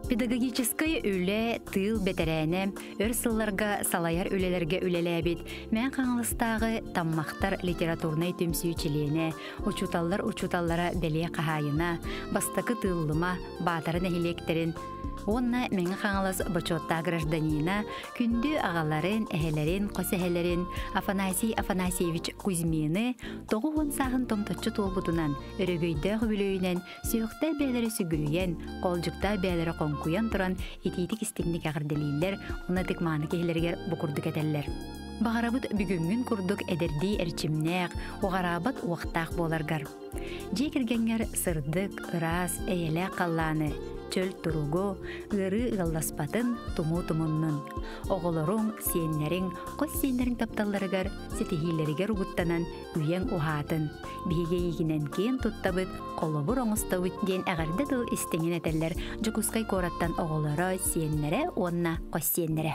Педагогическай үлэ, тыыл бэтэрээнэ, өр сылларга салайар үлэлэргэ үлэлээбит Мэҥэ Хаҥаластааҕы Таммахтар литературнай түмсүү чилиэнэ, учууталлар учууталлара бэлиэ хаһаайына, бастакы Тыыллыма, Баатара нэһилиэктэрин уонна Мэҥэ Хаҥалас бочуоттаах гражданина, күндү аҕаларын, эһэлэрин, хос эһэлэрин Афанасий Афанасьевич Кузьмины 90 сааһын томточчу туолбутунан, өрөгөйдөөх үбүлүөйүнэн сүһүөхтээх бэйэлэрэ сүгүрүйэн, хоолдьуктаах бэйэлэрэ хоҥкуйан туран итиитик истиҥник эҕэрдэлииллэр уонна ытык мааны киһилэригэр бу курдук этэллэр. Баҕарабыт бүгүҥҥүн курдук эдэрдии эрчимнээх, уҕараабат уохтаах буоларгар. Дьиэ кэргэҥҥэр сырдык, ыраас, эйэлээх халлааны, чөл туругу, ыарыы ыалласпатын, тумуу тумуннун. Оҕолоруҥ, сиэннэриҥ, хос сиэннэриҥ тапталларыгар, ситиһиилэригэр угуттанан үйэҥ уһаатын. Биһиги эйигинэн киэн туттабыт, холобур оҥостобут диэн эҕэрдэ тыл истиҥин этэллэр Дьокуускай куораттан оҕолоро, сиэннэрэ уонна хос сиэннэрэ.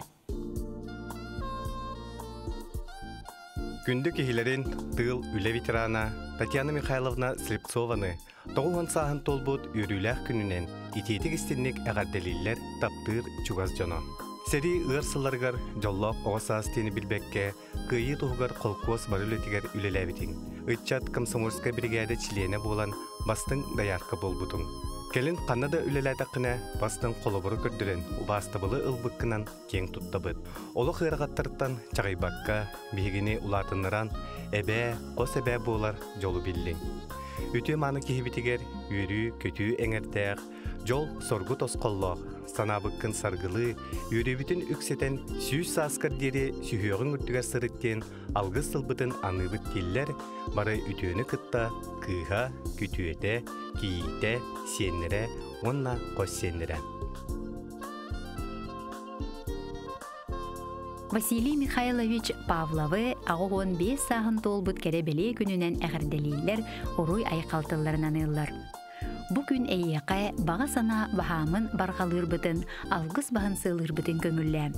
Күндү киһилэрин тыыл үлэ ветерана Татьяна Михайловна Слепцованы 90 сааһын туолбут үөрүүлээх күнүнэн итиитик истинник эҕэрдэлииллэр таптыыр чугас дьоно. Сэрии ыар сылларыгар дьоллоох оҕо саас диэни билбэккэ кыайыы туһугар холкуос бары үлэтигэр үлэлээбитиҥ. Ыччат комсомольскай биригээдэ чилиэнэ буолан бастыҥ доярка буолбутуҥ. Кэлин ханна да үлэлээтэххинэ бастыҥ холобуру көрдөрөн убаастабылы ылбыккынан киэҥ туттабыт. Олох ыарахаттарыттан чаҕыйбакка, биһигини улаатыннаран, эбээ, хос эбээ буолар дьолу биллиҥ. Үтүө мааны киһибитигэр үөрүү-көтүү эҥэрдээх, дьол-соргу тосхоллоох, санаабыккын саргылыы, үөрүүбүтүн үксэтэн 100 сааскар диэри сүһүөҕүҥ үрдүгэр сырыт диэн алгыс тылбытын аныыбыт дииллэр, бары үтүөнү кытта кыыһа, күтүөтэ, кийиитэ, сиэннэрэ уонна хос сиэннэрэ. Василий Михайлович Павловы 85 сааһын туолбут кэрэ бэлиэ күнүнэн эҕэрдэлииллэр, уруй айхал тылларын аныыллар. Бу күн эйиэхэ баҕа санаа баһаамын барҕалыырбытын, алгыс баһын сыалыырбытын көҥүллээ.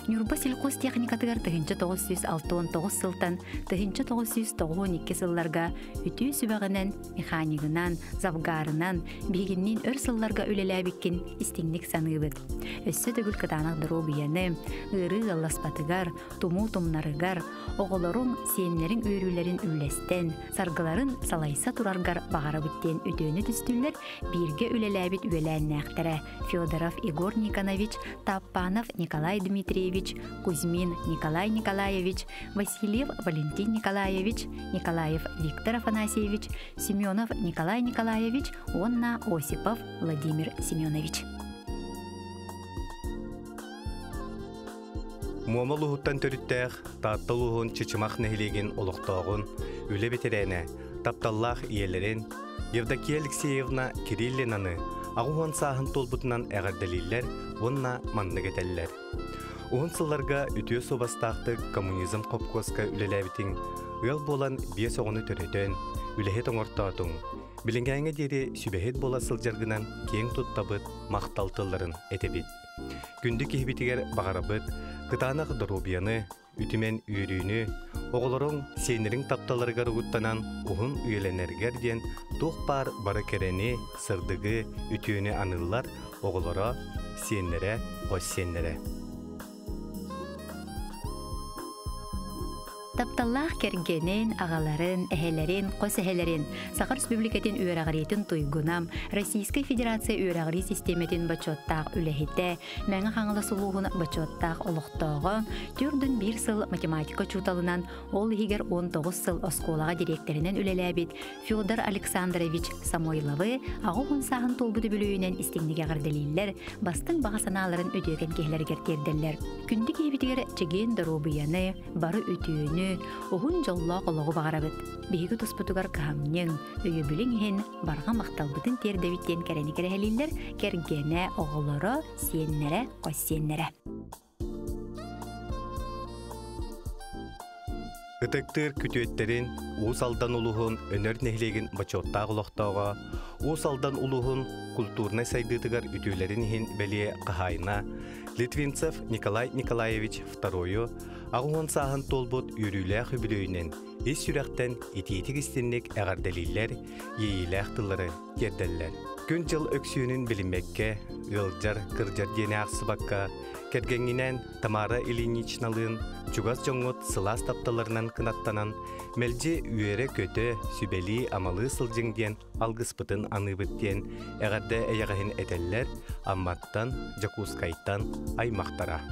Ньурба сельхозтехникатыгар 1969 сылтан 1992 сылларга үтүө сүбэҕинэн, механигынан, завгарынан биһигинниин өр сылларга үлэлээбиккин истиҥник саныыбыт. Өссө төгүл кытаанах доруобуйаны, ыарыы ыалласпатыгар, тумуу тумнарыгар, оҕолоруҥ, сиэннэриҥ үөрүүлэрин үллэстэн, саргыларын салайса тураргар баҕарабыт диэн үтүөнү түстүүллэр бииргэ үлэлээбит үөлээннээхтэрэ Федоров Егор Никонович, Таппанов Николай Дмитриевич, Кузьмин Николай Николаевич, Васильев Валентин Николаевич, Николаев Виктор Афанасьевич, Семенов Николай Николаевич уонна Осипов Владимир Семенович. Муома улууһуттан төрүттээх Таатта улууһун Чычымах нэһилиэгин олохтооҕун, үлэ бэтэрээнэ, тапталлаах ийэлэрин Евдокия Алексеевна Кириллинаны 80 сааһын туолбутунан эҕэрдэлииллэр уонна маннык этэллэр. Уһун сылларга үтүө суобастаахтык коммунизм хопкуоска үлэлээбитиҥ, ыал буолан биэс оҕону төрөтөн, үлэһит оҥортоотуҥ, билиҥҥээҥҥэ диэри сүбэһит буола сылдьаргынан киэҥ туттабыт, махтал тылларын этэбит. Күндү киһибитигэр баҕарабыт кытаанах доруобуйаны, үтүмэн үөрүүнү, оҕолоруҥ, сиэннэриҥ тапталларыгар угуттанан уһун үйэлэнэргэр диэн туох баар бары кэрэни, сырдыгы, үтүөнү аныыллар оҕолоро, сиэннэрэ, хос сиэннэрэ. Тапталлаах кэргэнин, аҕаларын, эһэлэрин, хос эһэлэрин, Саха Республикатын үөрэҕириитин туйгуна, Российскай Федерация үөрэҕирии систиэмэтин бочуоттаах үлэһитэ, Мэҥэ Хаҥалас улууһун бочуоттаах олохтооҕо, 41 сыл математика учууталынан, ол иһигэр 19 сыл оскуолаҕа дириэктэринэн үлэлээбит Федор Александрович Самойловы 80 сааһын туолбут үбүлүөйүнэн истиҥник эҕэрдэлииллэр, бастыҥ баҕа санааларын үтүөкэн киһилэригэр тиэрдэллэр. Күндү киһибитигэр чэгиэн доруобуйаны, бары үтүөнү, уһун дьоллоох олоҕу баҕарабыт. Биһиги туспутугар кыһамньыҥ, өйөбүлүҥ иһин барҕа махталбытын тиэрдэбит диэн кэрэни кэрэһэлииллэр кэргэнэ, оҕолоро, сиэннэрэ, хос сиэннэрэ. Ытыктыыр күтүөттэрин Уус Алдан улууһун Өнөр нэһилиэгин бочуоттаах олохтооҕо, Уус Алдан улууһун культурнай сайдыытыгар үтүөлэрин иһин бэлиэ хаһаайына Литвинцев Николай Николаевич Второйу 80 сааһын туолбут үөрүүлээх үбүлүөйүнэн ис сүрэхтэн итиитик истинник эҕэрдэлииллэр, иэйиилээх тыллары тиэрдэллэр. Күн-дьыл өксүөнүн билиммэккэ, ыалдьар, кырдьар диэни аахсыбакка, кэргэҥҥинээн Тамара Ильиничналыын чугас дьоҥҥут сылаас тапталларынан кынаттанан, мэлдьи үөрэ-көтө, сүбэлии-амалыы сылдьыҥ диэн алгыспытын аныыбыт диэн эҕэрдэ эйэҕэһин этэллэр Амматтан, Дьокуускайтан аймахтара.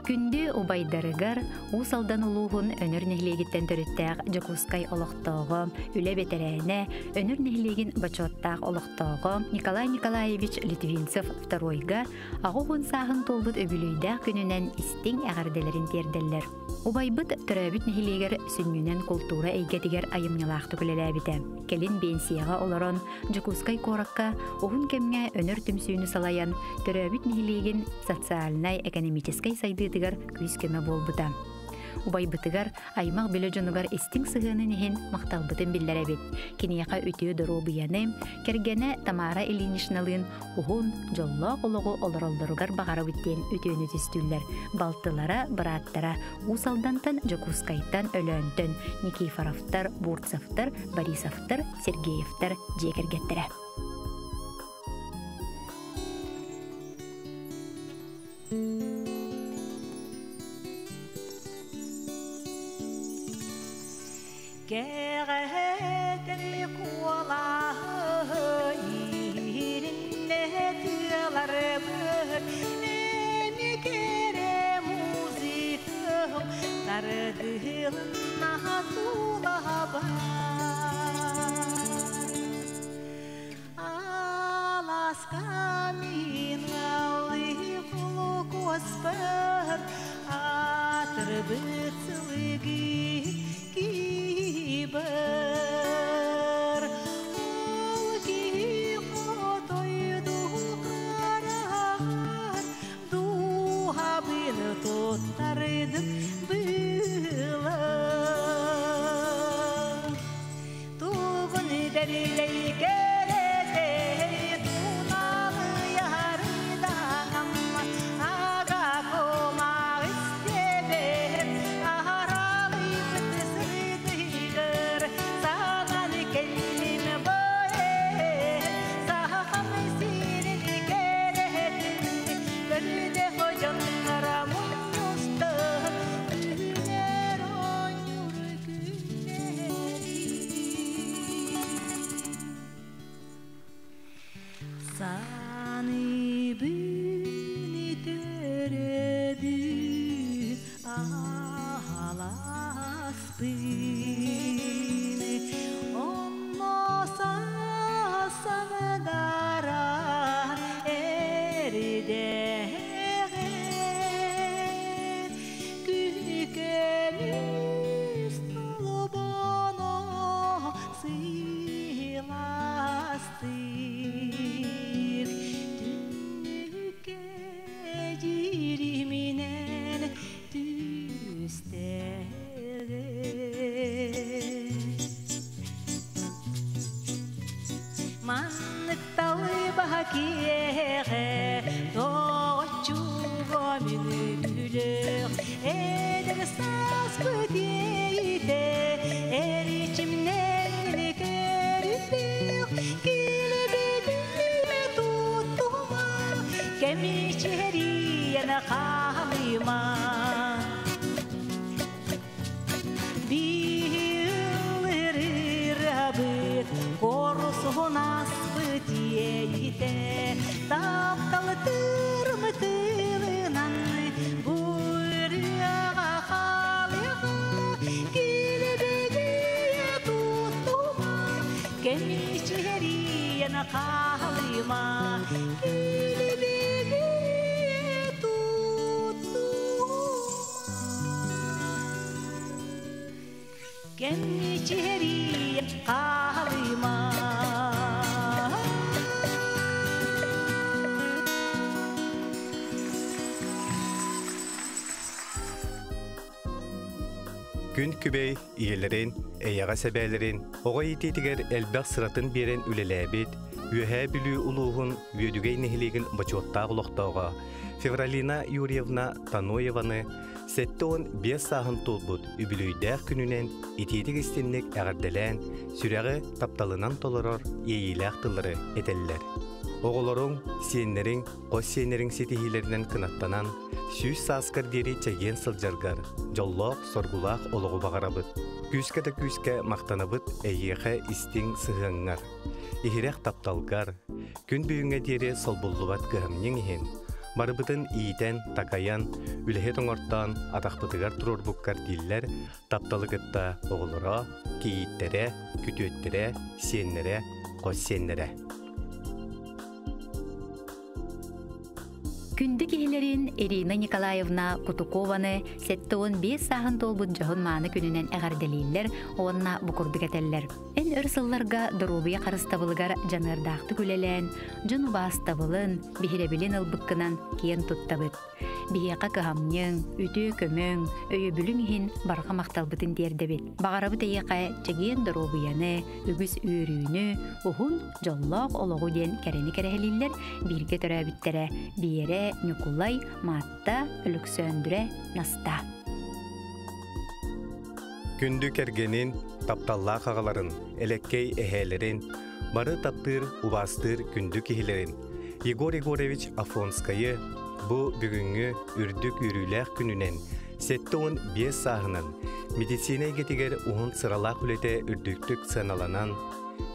Күндү убайдарыгар Уус Алдан улууһун Өнөр нэһилиэгиттэн төрүттээх Дьокуускай олохтооҕо, үлэ бэтэрээнэ, Өнөр нэһилиэгин бочуоттаах олохтооҕо Николай Николаевич Литвинцев второйга 80 сааһын туолбут үбүлүөйдээх күнүнэн истиҥ эҕэрдэлэрин тиэрдэллэр. Убайбыт төрөөбүт нэһилиэгэр сүнньүнэн култуура эйгэтигэр айымньылаахтык үлэлээбитэ. Кэлин биэнсийэҕэ олорон, Дьокуускай куоракка уһун кэмҥэ Өнөр түмсүүнү салайан, төрөөбүт нэһилиэгин социальнай-экономическай сайдыытыгар күүс-көмө буолбута. Убайбытыгар, аймах билэ дьонугар истиҥ сыһыанын иһин махталбытын биллэрэбит. Киниэхэ үтүө доруобуйаны, кэргэнэ Тамара Ильиничналыын уһун, дьоллоох олоҕу олороллоругар баҕарабыт диэн үтүөнү түстүүллэр. Балтылара, бырааттара Уус Алдантан, Дьокуускайтан, Өлөөнтөн Никифоровтар, Бурцевтар, Борисовтар, Сергеевтар дьиэ кэргэттэрэ. Кэҕэтэр куолаһы иһириннэ тыаларбыт эми кэрэ музыкам тардыһылынна тулаба Аласка мин куоспар атырбыт сылыгы кибер Ол киһи хотойду хараҕар дууһабын туттардым быылар Тугун бэрилэй кэрэтэ туналыярыданам ага комаа истебер аралыйбыт сырдыгыр санан кэллим бое сахам сирин кэрэтин көрдө хожоннора мунньустан үүнэр оонньуур күннэри Саныбын төрөбүт аласпын Онно сасандара эрдэҕэ Күкөмүс толбоно сыластык Түннүккэ дьириминэн түстэҕэ Маннык талыба киэҕэ тоҕоччуга мүнүлүк эдэр сааспыт иэйитэ эричимнэн көрүлүк килбигиэ туттума кэмичэрийэн хаалыма Биһилырырабыт корсунаспыт иэйитэ тапталтырмытылынан бурыаҕа хаалыаҕа килбигиэ туттума кэмичэрийэн хаалыма килбигиэ туттума Кэмичэрийэн хаалыма Күн күбэй ийэлэрин, эйэҕэс эбээлэрин, оҕо иитиитигэр элбэх сыратын биэрэн үлэлээбит Үөһээ Бүлүү улууһун Үөдүгэй нэһилиэгин бочуоттаах олохтооҕо Февралина Юрьевна Таноеваны 75 сааһын туолбут үбүлүөйдээх күнүнэн итиитик-истинник эҕэрдэлээн, сүрэҕи тапталынан толорор иэйиилээх тыллары этэллэр. Оҕолоруҥ, сиэннэриҥ, хос сиэннэриҥ ситиһиилэринэн кынаттанан, 100 сааскар диэри чэгиэн сылдьаргар дьоллоох, соргулаах олоҕу баҕарабыт. Күүскэ да күүскэ махтанабыт эйиэхэ истиҥ сыһыаҥҥар, иһирэх тапталгар, күн бүгүҥҥэ диэри солбуллубат кыһамньыҥ иһин, барыбытын иитэн, такайан, үлэһит оҥортоон атахпытыгар туруорбуккар дииллэр тапталы кытта оҕолоро, кийииттэрэ, күтүөттэрэ, сиэннэрэ, хос сиэннэрэ. Күндү киһилэрин Ирина Николаевна Кутукованы 75 сааһын туолбут дьоһун-мааны күнүнэн эҕэрдэлииллэр уонна бу курдук этэллэр. Эн өр сылларга доруобуйа харыстабылыгар дьаныардаахтык үлэлээн, дьон убаастабылын, биһирэбилин ылбыккынан киэн туттабыт. Биһиэхэ кыһамньыҥ, үтүө көмөҥ, өйөбүлүҥ иһин барҕа махталбытын тиэрдэбит. Баҕарабыт эйиэхэ чэгиэн доруобуйаны, үгүс үөрүүнү, уһун, дьоллоох олоҕу диэн кэрэни кэрэһэлииллэр бииргэ төрөөбүттэрэ Биэрэ, Ньукулай, Маатта, Өлөксөөндүрэ, Настаа. Күндү кэргэнин, тапталлаах аҕаларын, элэккэй эһээлэрин, бары таптыыр, убаастыыр күндү киһилэрин Егор Егорович Афонскайы бу бүгүҥҥү үрдүк үөрүүлээх күнүнэн 75 сааһынан медицина эйгэтигэр уһун сыралаах үлэтэ үрдүктүк сыаналанан,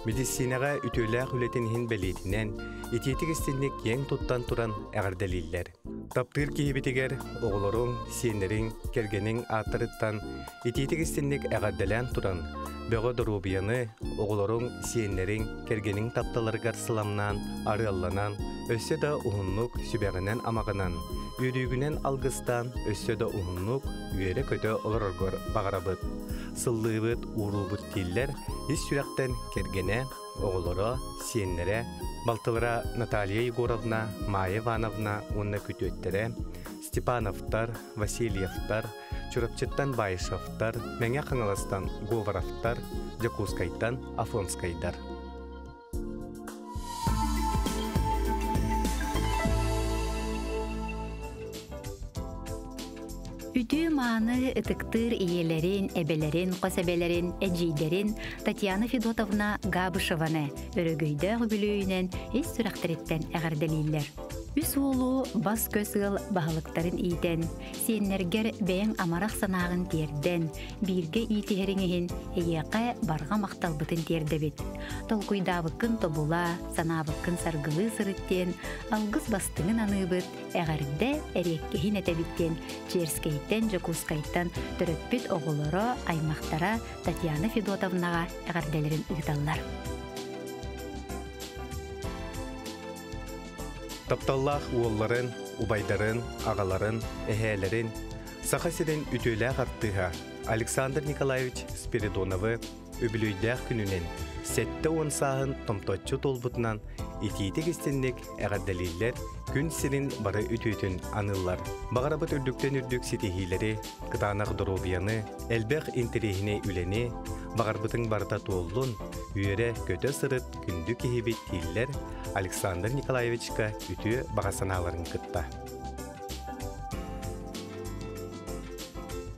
медицинэҕэ үтүөлээх үлэтин иһин бэлиэтинэн итиитик-истинник киэҥ туттан туран эҕэрдэлииллэр. Таптыыр киһибитигэр оҕолоруҥ, сиэннэриҥ, кэргэниҥ ааттарыттан итиитик-истинник эҕэрдэлээн туран, бөҕө доруобуйаны, оҕолоруҥ, сиэннэриҥ, кэргэниҥ тапталарыгар сыламнаан, арыалланан, өссө да уһуннук сүбэҕинэн-амаҕынан, үөрүүгүнэн алгыстаан өссө да уһуннук үөрэ-көтө олороргор баҕарабыт. Сыллыыбыт, ууруубут дииллэр ис сүрэхтэн кэргэнэ, оҕолоро, сиэннэрэ, балтылара Наталья Егоровна, Майя Ивановна уонна күтүөттэрэ Степановтар, Васильевтар, Чурапчыттан Баишевтар, Мэҥэ Хаҥаластан Говоровтар, Дьокуускайтан Афонскайдар. Үтүө-мааны ытыктыыр ийэлэрин, эбэлэрин, хос эбэлэрин, эдьиийдэрин Татьяна Федотовна Габышеваны өрөгөйдөөх үбүлүөйүнэн ис сүрэхтэриттэн эҕэрдэлииллэр. Үс уолу бас-көс ыал баһылыктарын иитэн, сиэннэргэр бэйэҥ амарах санааҕын тиэрдэн, бииргэ иитиһэриҥ иһин эйиэхэ барҕа махталбытын тиэрдэбит. Толкуйдаабыккын тобула, санаабыккын саргылыы сырыт диэн алгыс бастыҥын аныыбыт, эҕэрдэ эриэккэһин этэбит диэн Черскэйтэн, Дьокуускайтан төрөппүт оҕолоро, аймахтара Татьяна Федотовнаҕа эҕэрдэлэрин ыыталлар. Тапталлаах уолларын, убайдарын, аҕаларын, эһээлэрин, Саха сирин үтүөлээх артыыһа Александр Николаевич Спиридоновы үбүлүөйдээх күнүнэн 70 сааһын томточчу туолбутунан итиитик-истинник эҕэрдэлииллэр, күн сирин бары үтүөтүн аныыллар. Баҕарабыт үрдүктэн үрдүк ситиһиилэри, кытаанах доруобуйаны, элбэх интэриэһинэй үлэни, баҕарбытыҥ барыта туоллун, үөрэ-көтө сырыт күндү киһибит дииллэр Александр Николаевичка үтүө баҕа санааларын кытта.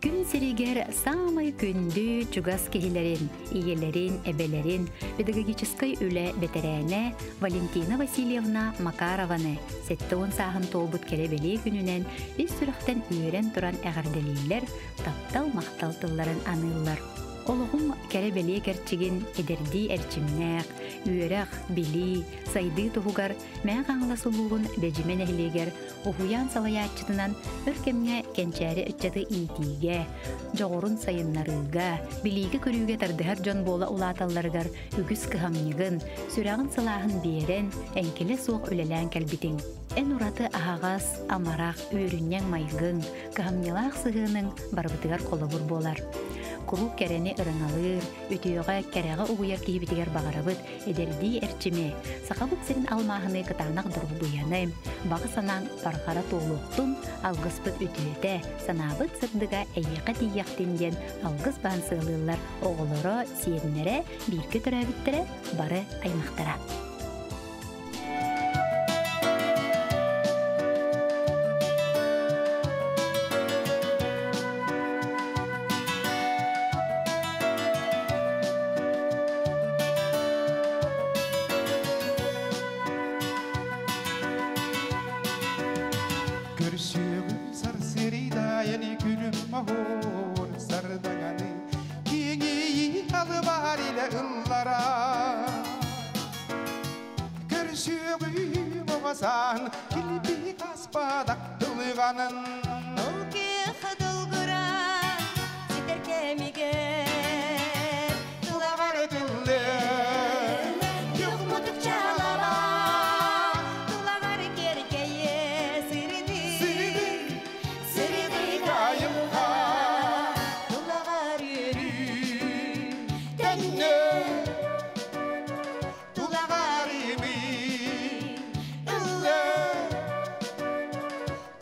Күн сиригэр саамай күндү чугас киһилэрин, ийэлэрин, эбэлэрин педагогическай үлэ бэтэрээнэ Валентина Васильевна Макарованы 70 сааһын туолбут кэрэ бэлиэ күнүнэн ис сүрэхтэн үөрэн туран эҕэрдэлииллэр, таптал-махтал тылларын аныыллар. Олоҕум кэрэ-бэлиэ кэрчигин эдэрдии эрчимнээх, үөрэх, билии, сайдыы туһугар Мэҥэ Хаҥалас улууһун Бэдьимэ нэһилиэгэр уһуйаан салайааччытынан өр кэмҥэ кэнчээри ыччаты иитиигэ, дьоҕурун сайыннарыыга, билиигэ-көрүүгэ тардыһар дьон буола улааталларыгар үгүс кыһамньыгын, сүрэҕин сылааһын биэрэн, эҥкилэ суох үлэлээн кэлбитиҥ. Эн ураты аһаҕас, амарах, үөрүнньэҥ майгыҥ, кыһамньылаах сыһыаныҥ барыбытыгар холобур буолар. Куруук кэрэни ырыҥалыыр, үтүөҕэ, кэрэҕэ угуйар киһибитигэр баҕарабыт эдэрдии эрчими, Сахабыт сирин алмааһыныы кытаанах доруобуйаны, баҕа санааҥ барҕара туолуохтун, алгыспыт үтүөтэ, санаабыт сырдыга эйиэхэ тиийиэхтин диэн алгыс баан сыалыыллар оҕолоро, сиэннэрэ, бииргэ төрөөбүттэрэ, бары аймахтара. Көрсүөҕүм сарсырыйдаайаны күлүм оһуор сардаҥаны киэҥийи алыбар илэ ыллара Көрсүөҕүм оҕасаан килби хаспадак тылыганын Ол киэх долгура ситэр кэмигэр Тулаҕар тыллы Күөх мутук чалаба Тулаҕар кэркэйэ сырды Сырды Сырды айылҕа Тулаҕар үөрүү Төннө Тулаҕар ими Ылла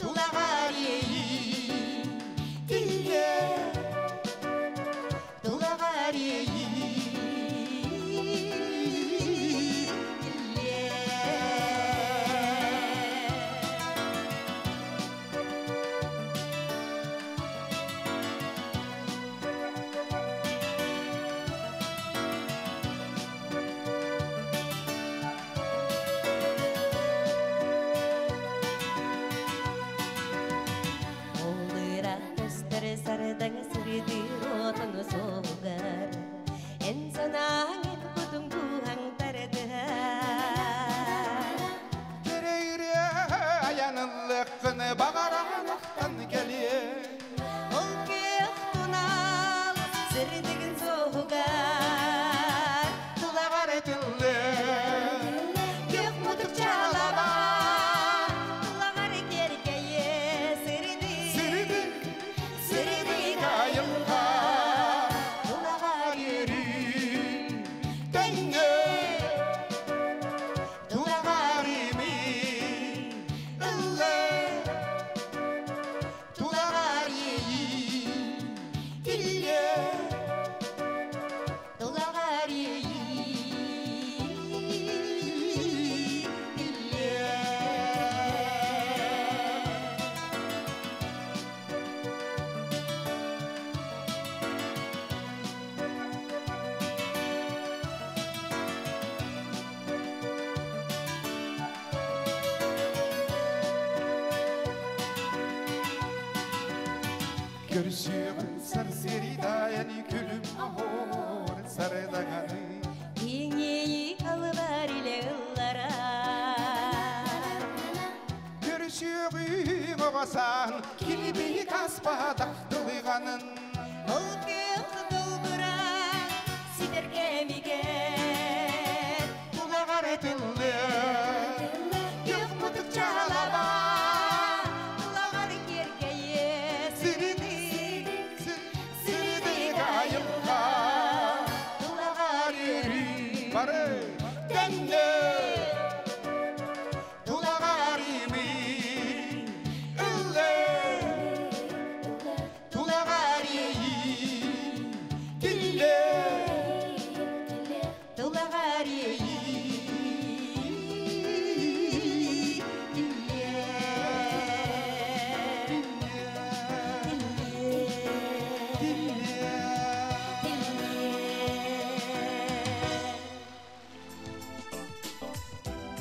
Тулаҕар иэйии Тиллэ Тулаҕар иэйии Тиллэ Олыра көстөр сардаҥ сырдыыр отун суолугар Эн санааҥ кутуҥ дууһаҥ тардыһар Кэрэйре аяныллыккыны баҕаранахтан кэлиэ Ол күөх тунал сырдыгын суоһугар Тулаҕар тыллы Күөх мутук чалаба Тулаҕар кэркэйэ сырдык Сырды Сырдык айылҕа Тулаҕар Үөрүү Төннө Тулаҕар ими Ылла Тулаҕар иэйии Тиллэ Тулаҕар иэйии Тиллэ Көрсүөҕүм сарсыарыйдаайаны күлүм оһуор сардаҥаны Киҥиэйи алыбар илэ ыллара Көрсүөҕүм оҕосаан килби каспадах тылыганын Ол күөх долгура ситэр кэмигэр Тулаҕар тыллы Күөх мутук чалаба Тулаҕар киэркэйэ Сырдык сырдык айылҕа Тулаҕар үөрүү Бары төннө Тулаҕар ими Ылла Тулаҕар иэйии Тиллэ Тулаҕар иэйии Тиллэ Тиллэ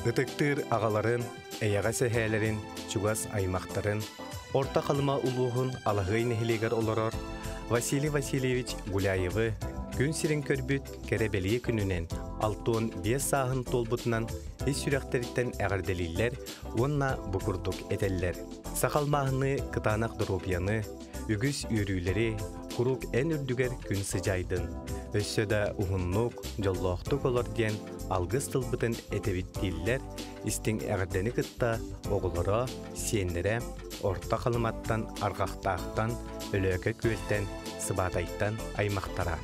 Ытыктыыр аҕаларын, эйэҕэс эһээлэрин, чугас аймахтарын, Орто Халыма улууһун Алаһыай нэһилиэгэр олорор Василий Васильевич Гуляевы күн сирин көрбүт кэрэ бэлиэ күнүнэн 65 сааһын туолбутунан ис сүрэхтэриттэн эҕэрдэлииллэр уонна бу курдук этэллэр. Саха алмааһыныы кытаанах доруобуйаны, үгүс үөрүүлэри куруук эн үрдүгэр күн сыдьаайдын. Өссө да уһуннук, дьоллоохтук олор диэн алгыс тылбытын этэбит дииллэр, истиҥ эҕэрдэни кытта оҕолоро, сиэннэрэ Орто Халыматтан, Арҕахтаахтан, Өлөөкө Күөлтэн Сыбаатайтан аймахтара.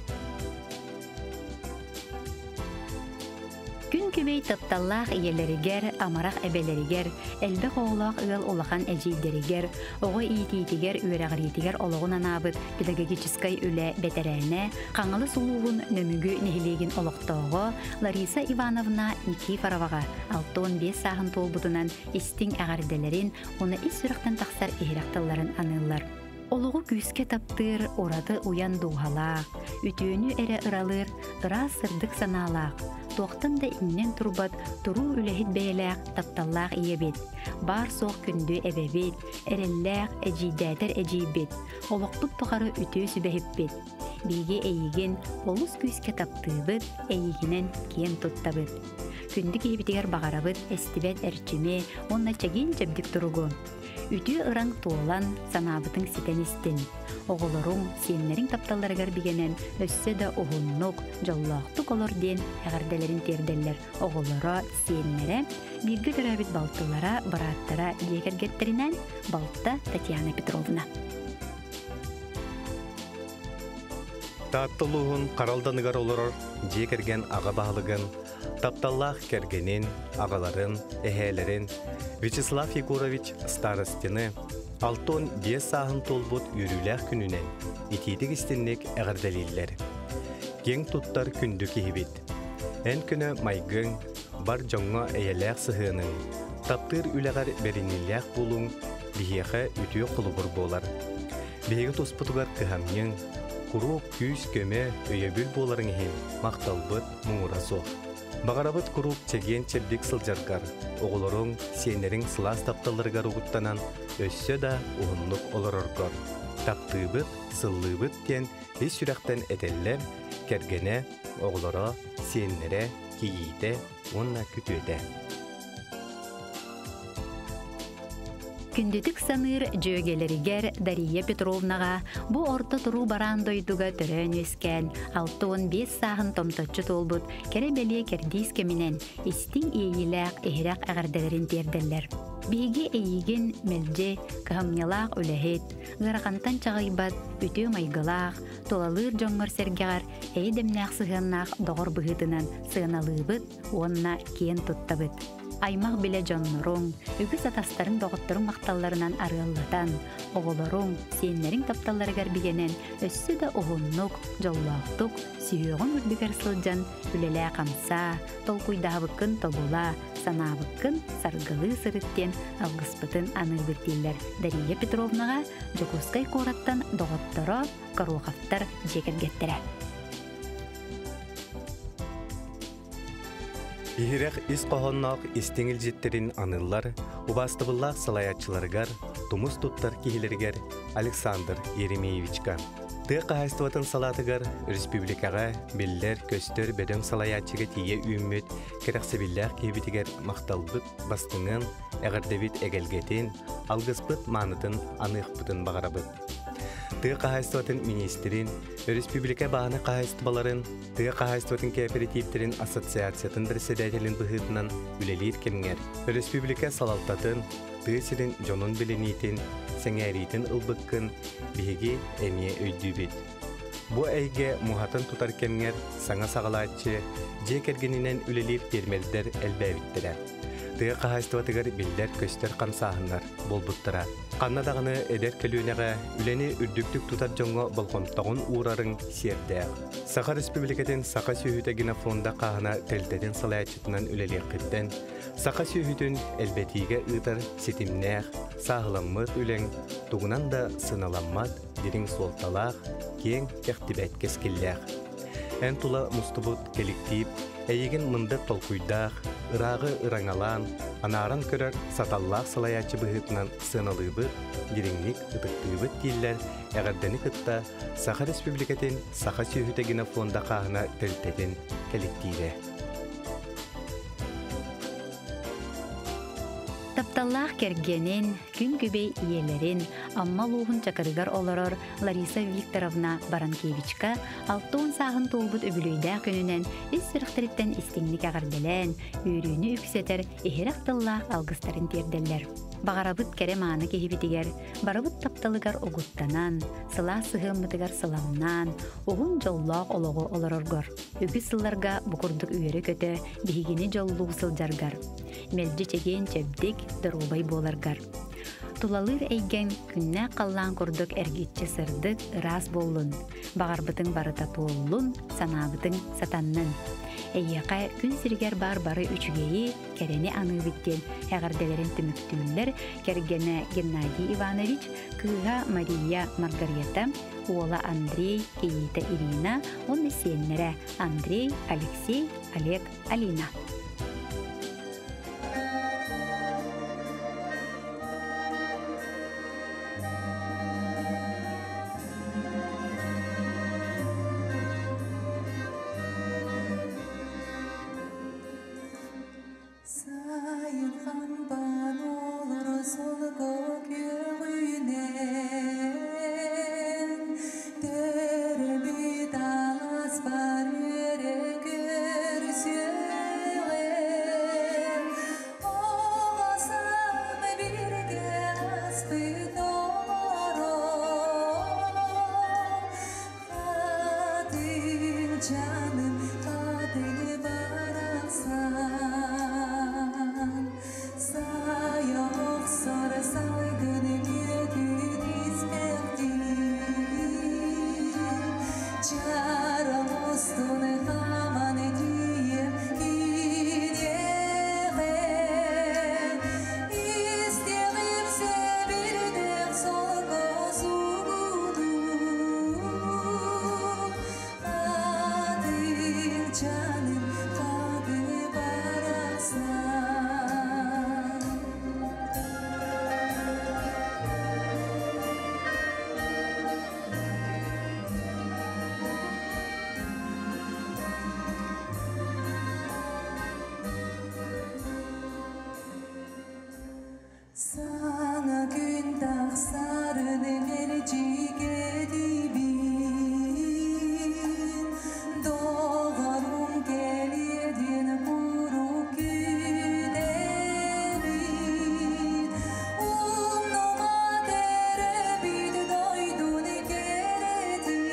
Күн күбэй тапталлаах ийэлэригэр, амарах эбэлэригэр, элбэх оҕолоох ыал улахан эдьиийдэригэр, оҕо иитиитигэр, үөрэҕириитигэр олоҕун анаабыт педагогическай үлэ бэтэрээнэ, Хаҥалас улууһун Нөмүгү нэһилиэгин олохтооҕо Лариса Ивановна Никифороваҕа 65 сааһын туолбутунан истиҥ эҕэрдэлэрин уонна ис сүрэхтэн тахсар иһирэх тылларын аныыллар. Олоҕу күүскэ таптыыр ураты уйан дууһалаах, үтүөнү эрэ ыралыыр ыраас сырдык санаалаах, туохтан да иҥнэн турбат туруу үлэһит бэйэлээх тапталлаах ийэбит, баар-суох күндү эбэбит, эрэллээх эдьиийдээтэр эдьиийбит, олохпут тухары үтүө сүбэһиппит. Биһиги эйигин олус күүскэ таптыыбыт, эйигинэн киэн туттабыт. Күндү киһибитигэр баҕарабыт эстибэт эрчими уонна чэгиэн-чэбдик туругу. Үтүө ыраҥ туолан, санаабытыҥ ситэн истин. Оҕолоруҥ, сиэннэриҥ тапталларыгар бигэнэн өссө да уһуннук, дьоллоохтук олор диэн эҕэрдэлэрин тиэрдэллэр оҕолоро, сиэннэрэ, бииргэ төрөөбүт балтылара, бырааттара дьиэ кэргэттэринээн балта Татьяна Петровна. Таатта улууһун Харалданыгар олорор дьиэ кэргэн аҕа баһылыгын, тапталлаах кэргэнин, аҕаларын, эһээлэрин Вячеслав Егорович Старостины 65 сааһын туолбут үөрүүлээх күнүнэн итиитик-истинник эҕэрдэлииллэр. Киэҥ туттар күндү киһибит. Эн көнө майгыҥ, бар дьоҥҥо эйэлээх сыһыаныҥ, таптыыр үлэҕэр бэриниилээх буолуҥ биһиэхэ үтүө холобур буолар. Биһиги туспутугар кыһамньыҥ, куруук күүс-көмө, өйөбүл буоларыҥ иһин махталбыт муҥура суох. Баҕарабыт куруук чэгиэн-чэбдик сылдьаргар, оҕолоруҥ, сиэннэриҥ сылаас тапталларыгар угуттанан өссө да уһуннук олороргор. Таптыыбыт, сыллыыбыт диэн ис сүрэхтэн этэллэр кэргэнэ, оҕолоро, сиэннэрэ, кийиитэ уонна күтүөтэ. Күндүтүк саныыр дьүөгэлэригэр Дария Петровнаҕа бу орто туруу бараан дойдуга төрөөн үөскээн, 65 сааһын томточчу туолбут кэрэ-бэлиэ кэрдиис кэминэн истиҥ иэйиилээх иһирэх эҕэрдэлэрин тиэрдэллэр. Биһиги эйиигин мэлдьи кыһамньылаах үлэһит, ыарахантан чаҕыйбат үтүө майгылаах, тулалыыр дьоҥҥор-сэргэҕэр эйэ-дэмнээх сыһыаннаах доҕор быһыытынан сыаналыыбыт уонна киэн туттабыт. Аймах-билэ дьонноруҥ, үгүс атастарыҥ-доҕотторуҥ махталларынан арыаллатан, оҕолоруҥ, сиэннэриҥ тапталларыгар бигэнэн өссө да уһуннук, дьоллоохтук, сүһүөҕүҥ үрдүгэр сылдьан үлэлээ-хамсаа, толкуйдаабыккын тобула, санаабыккын саргылыы сырыт диэн алгыспытын аныыбыт дииллэр Дария Петровнаҕа Дьокуускай куораттан доҕотторо Гороховтар дьиэ кэргэттэрэ. Иһирэх ис хоһоонноох истиҥ илдьиттэрин аныыллар убаастабыллаах салайааччыларыгар, тумус туттар киһилэригэр Александр Еремеевичка. Тыа хаһаайыстыбатын салаатыгар республикаҕа биллэр-көстөр бөдөҥ салайааччыга тиийэ үүммүт кэрэхсэбиллээх киһибитигэр махталбыт бастыҥын, эҕэрдэбит эгэлгэтин, алгыспыт маанытын аныахпытын баҕарабыт. Тыа хаһаайыстыбатын миниистирин, өрөспүүбүлүкэ бааны хаһаайыстыбаларын, тыа хаһаайыстыбатын кээпэрэтииптэрин ассоциациятын председателин быһыытынан үлэлиир кэмҥэр өрөспүүбүлүкэ салалтатын, тыа сирин дьонун билиниитин, сэҥээриитин ылбыккын биһиги эмиэ өйдүүбүт. Бу эйгэ муһатын тутар кэмҥэр саҥа саҕалааччы, дьиэ кэргэнинэн үлэлиир пиэрмэрдэр элбээбиттэрэ. Тыа хаһаайыстыбатыгар биллэр-көстөр хамсааһыннар буолбуттара. Ханна даҕаны эдэр көлүөнэҕэ үлэни үрдүктүк тутар дьоҥҥо болҕомтоҕун уурарыҥ сиэрдээх. Саха Республикатын Саха сүөһүтэ генофонда хааһына тэрилтэтин салайааччытынан үлэлиэххиттэн, саха сүөһүтүн элбэтиигэ ыытар ситимнээх, сааһыламмыт үлэҥ тугунан да сыаналаммат дириҥ суолталаах, киэҥ кэхтибэт кэскиллээх. Эн тула мустубут кэлэктиип эйигин мындыр толкуйдаах, ырааҕы ыраҥалаан, анааран көрөр саталлаах салайааччы быһыытынан сыаналыыбыт, дириҥник ытыктыыбыт дииллэр эҕэрдэни кытта Саха Республикатын Саха сүөһүтэ генофонда хааһына тэрилтэтин кэлэктиибэ. Тапталлаах кэргэнин, күн күбэй ийэлэрин, Амма улууһун Чакырыгар олорор Лариса Викторовна Баранкевичка 60 сааһын туолбут үбүлүөйдээх күнүнэн ис сүрэхтэриттэн истиҥник эҕэрдэлээн, үөрүүнү үксэтэр иһирэх тыллаах алгыстарын тиэрдэллэр. Баҕарабыт кэрэ-мааны киһибитигэр, барыбыт тапталыгар угуттанан, сылаас сыһыаммытыгар сыламнаан, уһун дьоллоох олоҕу олороргор, үгүс сылларга бу курдук үөрэ-көтө биһигини дьоллуу сылдьаргар, мэлдьи чэгиэн-чэбдик, доруобай буоларгар. Тулалыыр эйгэҥ күннээх халлаан курдук эргиччи сырдык, ыраас буоллун. Баҕарбытыҥ барыта туоллун, санаабытыҥ сатаннын. Эйиэхэ күн сиригэр баар бары үчүгэйи, кэрэни аныыбыт диэн эҕэрдэлэрин түмүктүүллэр кэргэнэ Геннадий Иванович, кыыһа Мария Маргарита, уола Андрей, кийиитэ Ирина уонна сиэннэрэ Андрей, Алексей, Олег, Алина. Сайын хампан олор солко күөҕүнэн, Төрөбүт аласпар үөрэ көрсүөҕэ. Оҕо саам бииргэ ааспыт олорон, Хатын жаным, хатын барахсан, Сайа охсор салгын мүөтүн испэхтиир, Чарам устун хааман тиийэн киниэхэ, Истиэҕим сэбирдэх солко сугутун, Хатын жаным, хатын барахсан. Саҥа күн тахсарын мэлдьигэдибин, Доҕорум кэлиэ диэн куруук күүтэбин. Умнума төрөөбүт дойдун кэрэтин,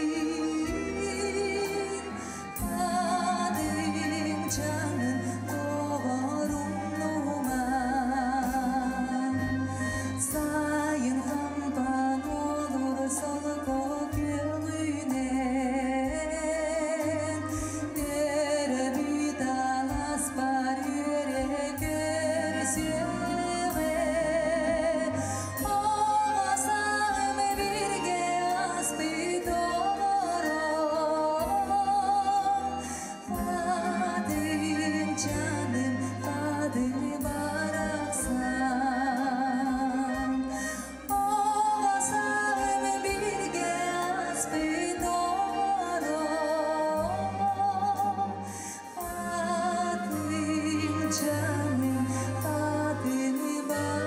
Хатыҥ чаҥын доҕорум Сайын хампан олур солко күөҕүнэн, Төрөбүт аласпар үөрэ көрсүөҕэ. Оҕо сааһым бииргэ ааспыт олорон, Хатыҥ чаным, хатыҥ барахсан. Оҕо сааһым бииргэ ааспыт олорон, Хатыҥ чаным, хатыҥ барахсан.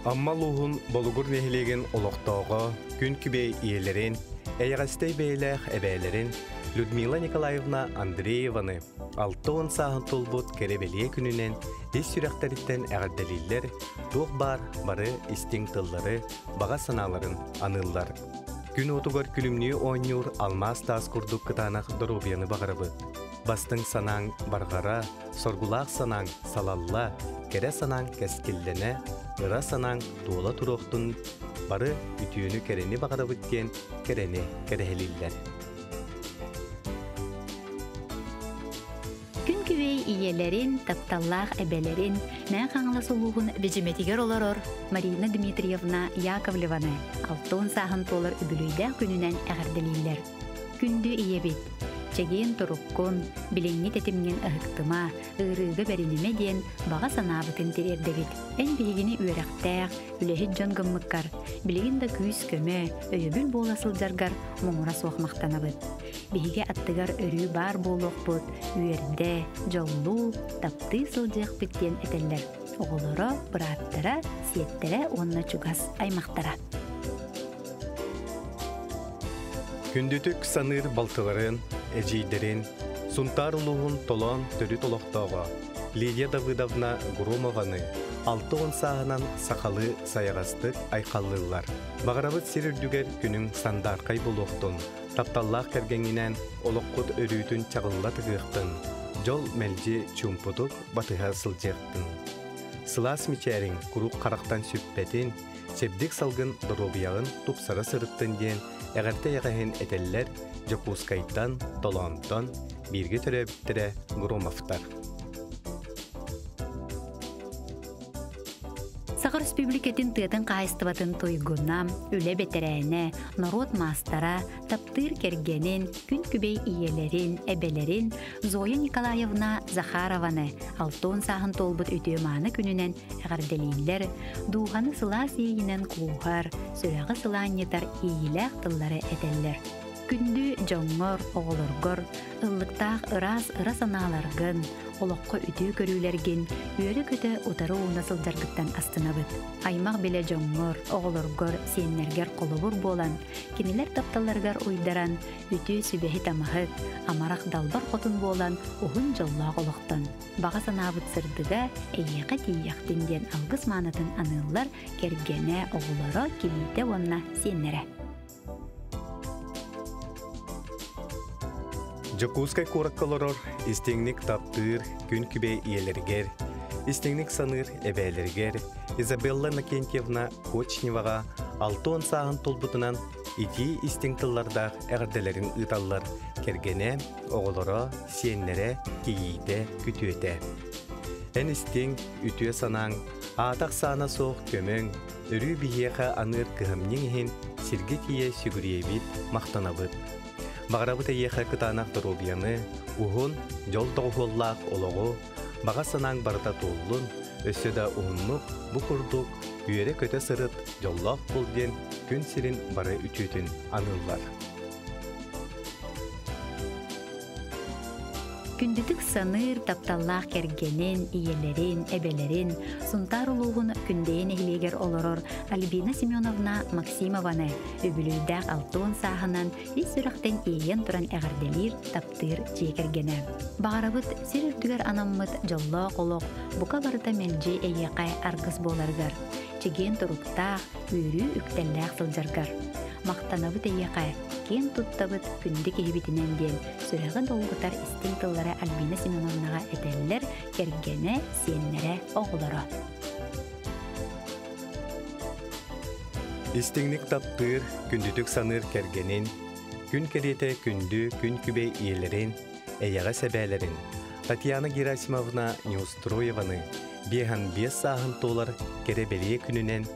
Амма улууһун Болугур нэһилиэгин олохтооҕо күн күбэй ийэлэрин, эйэҕэстэй бэйэлээх эбээлэрин Людмила Николаевна Андрееваны 60 сааһын туолбут кэрэ-бэлиэ күнүнэн ис сүрэхтэриттэн эҕэрдэлииллэр, туох баар бары истиҥ тыллары, баҕа санааларын аныыллар. Күн уотугар күлүмнүү оонньуур алмаас таас курдук кытаанах доруобуйаны баҕарабыт. Бастыҥ санааҥ барҕара, соргулаах санааҥ салалла, кэрэ санааҥ кэскиллэнэ, ыра санааҥ туола туруохтун, бары үтүөнү-кэрэни баҕарабыт диэн кэрэни кэрэһилииллэр. Күн күбэй ийэлэрин, тапталлаах эбэлэрин, Мэҥэ Хаҥалас улууһун Бэдьимэтигэр олорор Марина Дмитриевна Яковлеваны 60 сааһын туолар үбүлүөйдээх күнүнэн эҕэрдэлииллэр. Күндү ийэбит, чэгиэн туруккун, билиҥҥи тэтимҥин ыһыктыма, ыарыыга бэринимэ диэн баҕа санаабытын тириэрдэбит. Эн биһигини үөрэхтээх, үлэһит дьон гыммыккар, билигин да күүс-көмө, өйөбүл буола сылдьаргар муҥура суох махтанабыт. Биһиги аттыгар өрүү баар буолуохпут, үөрдэ, дьоллуу, таптыы сылдьыахпыт диэн этэллэр оҕолоро, бырааттара, сиэттэрэ уонна чугас аймахтара. Күндүтүк саныыр балтыларын, эдьиийдэрин, Сунтаар улууһун Толоон төрүт олохтооҕо Лидия Давыдовна Громованы 60 сааһынан сахалыы сайаҕастык айхаллыыллар. Баҕарабыт сир үрдүгэр күнүҥ сандаархай буолуохтун, тапталлаах кэргэҥҥинэн олоххут өрүүтүн чаҕылла тыгыахтын, дьол мэлдьи чуумпутук батыһа сылдьыахтын. Сылаас мичээриҥ куруук харахтан сүппэтин, чэбдик салгын доруобуйаҕын тупсара сырыттын диэн эҕэрдэ эйэҕэһин этэллэр Дьокуускайтан, Толоонтон бииргэ төрөөбүттэрэ Громовтар. Саха Республикатын тыатын хаһаайыстыбатын туйгуна, үлэ бэтэрээнэ, норуот маастара, таптыыр кэргэнин, күн күбэй ийэлэрин, эбэлэрин Зоя Николаевна Захарованы алтон сааһын туолбут үтүө-мааны күнүнэн эҕэрдэлииллэр, дууһаны сылаас иэйинэн кууһар, сүрэҕи сылаанньытар иэйиилээх тыллары этэллэр. Күндү дьоҥҥор, оҕолоргор ыллыктаах ыраас ыра санааларгын, олоххо үтүө көрүүлэргин үөрэ-көтө утары ууна сылдьаргыттан астынабыт. Аймах билэ дьоҥҥор, оҕолоргор, сиэннэргэр холобур буолан, кинилэр тапталларыгар уйдаран, үтүө сүбэһит-амаһыт, амарах далбар хотун буолан уһун дьоллоох олохтон. Баҕа санаабыт сырдыга эйиэхэ тиийиэхтин диэн алгыс маанытын аныыллар кэргэнэ, оҕолоро, кийиитэ уонна сиэннэрэ. Дьокуускай куоракка олорор истиҥник таптыыр күн күбэй ийэлэригэр, истиҥник саныыр эбээлэригэр Изабелла Иннокентьевна Кочневаҕа 60 сааһын туолбутунан итии истиҥ тыллардаах эҕэрдэлэрин ыыталлар кэргэнэ, оҕолоро, сиэннэрэ, кийиитэ, күтүөтэ. Эн истиҥ, үтүө санааҥ, аата-ахсаана суох көмөҥ, өрүү биһиэхэ аныыр кыһамньыҥ иһин сиргэ тиийэ сүгүрүйэбит, махтанабыт. Баҕарабыт эйиэхэ кытаанах доруобуйаны, уһун, дьол доҕуһуоллаах олоҕу, баҕа санааҥ барыта туоллун, өссө да уһуннук бу курдук үөрэ-көтө сырыт, дьоллоох буол диэн күн сирин бары үтүөтүн аныыллар. Күндүтүк саныыр тапталлаах кэргэнин, ийэлэрин, эбэлэрин Сунтаар улууһун Күндэйэ нэһилиэгэр олорор Альбина Семеновна Максимованы үбүлүйдээх 60 сааһынан ис сүрэхтэн иэйэн туран эҕэрдэлиир, таптыыр дьиэ кэргэнэ. Баҕарабыт сир үрдүгэр анаммыт дьоллоох олох бука барыта мэлдьи эйиэхэ аргыс буоларыгар, чэгиэн туруктаах, үөрүү үктэллээх сылдьаргар. Махтанабыт эйиэхэ, киэн туттабыт күндү киһибитинэн диэн сүрэҕи долгутар истиҥ тыллары Альбина Семеновнаҕа этэллэр кэргэнэ, сиэннэрэ, оҕолоро. Истиҥник таптыыр, күндүтүк саныыр кэргэнин, күн кэриэтэ күндү күн күбэй ийэлэрин, эйэҕэс эбээлэрин Татьяна Герасимовна Неустроеваны 55 сааһын туолар кэрэ бэлиэ күнүнэн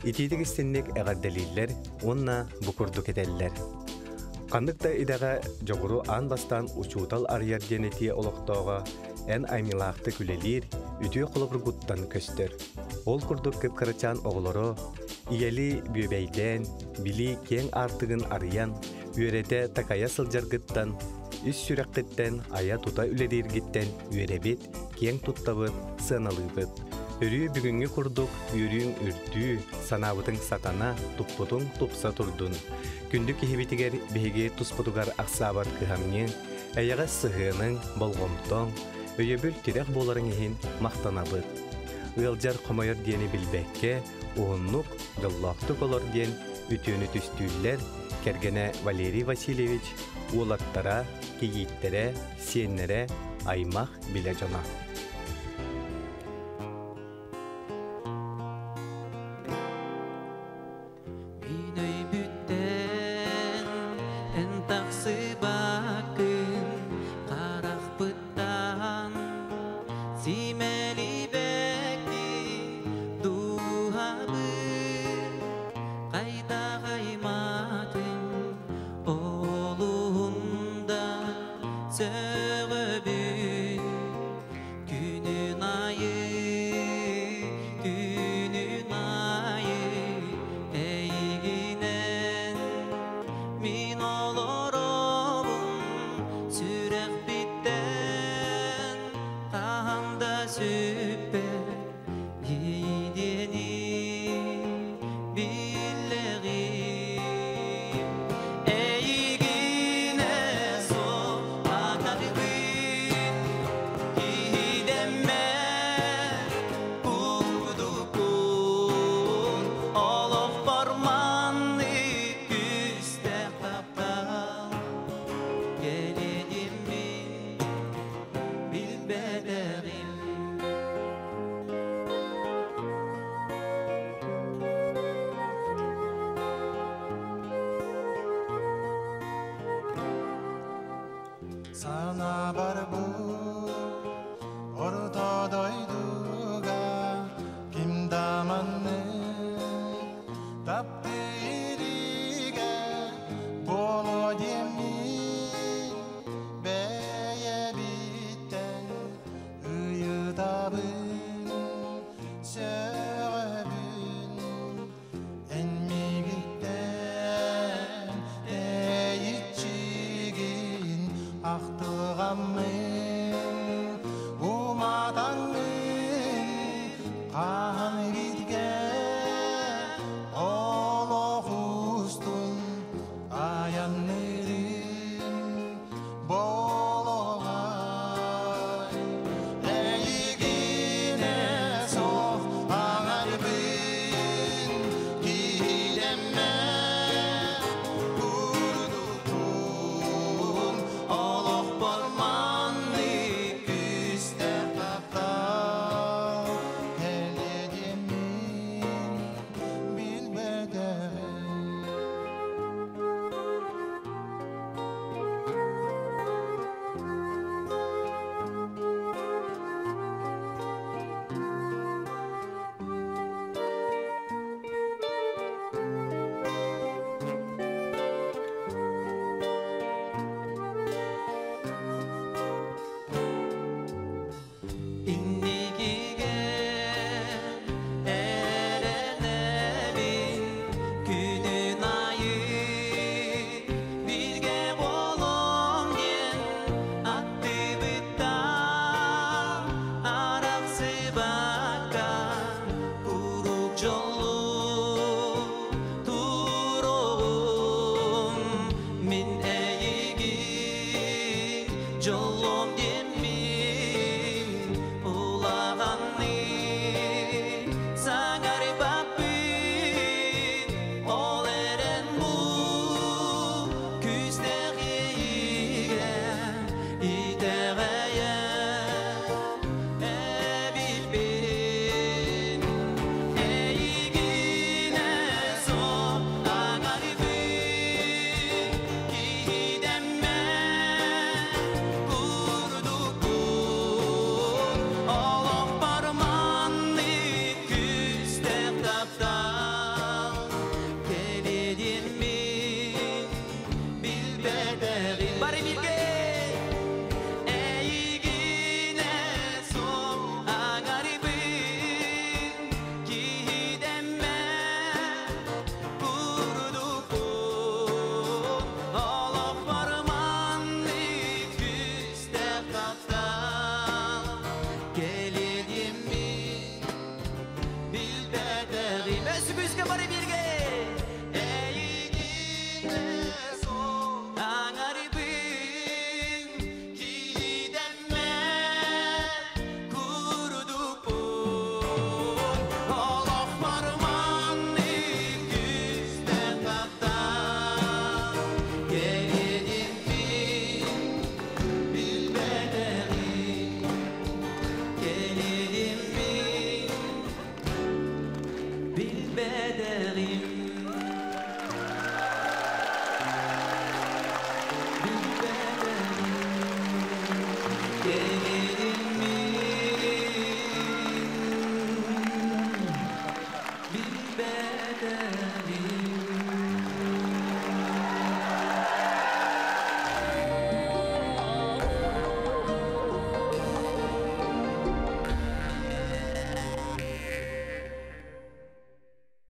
итиитик истинник эҕэрдэлииллэр уонна бу курдук этэллэр. Ханнык да идэҕэ дьоҕуру аан бастаан учуутал арыйар диэн этии олохтооҕо эн аймылаахтык үлэлиир, үтүө холобургуттан көстөр. Ол курдук кып-кырачаан оҕолору ийэлии бүөбэйдээн, билии киэҥ аартыгын арыйан, үөрэтэ такайа сылдьаргыттан, ис сүрэххиттэн айа-тута үлэлииргиттэн үөрэбит, киэҥ туттабыт, сыаналыыбыт. Өрүү бүгүҥҥү курдук үөрүүҥ үрдүү, санаабытыҥ сатана, туппутуҥ тупса турдун. Күндү киһибитигэр биһиги туспутугар ахсаабат кыһамньыҥ, эйэҕэс сыһыаныҥ, болҕомтоҥ, өйөбүл тирэх буоларыҥ иһин махтанабыт. Ыалдьар хомойор диэни билбэккэ, уһуннук, дьоллоохтук олор диэн үтүөнү түстүүллэр кэргэнэ Валерий Васильевич, уолаттара, кийииттэрэ, сиэннэрэ, аймах билэ дьоно. Мин өйбүттэн эн тахсыбаккын харахпыттан симэлибэккин дууһабын хайдах аймаатын олуһунда сөҕөбүн. Санаабар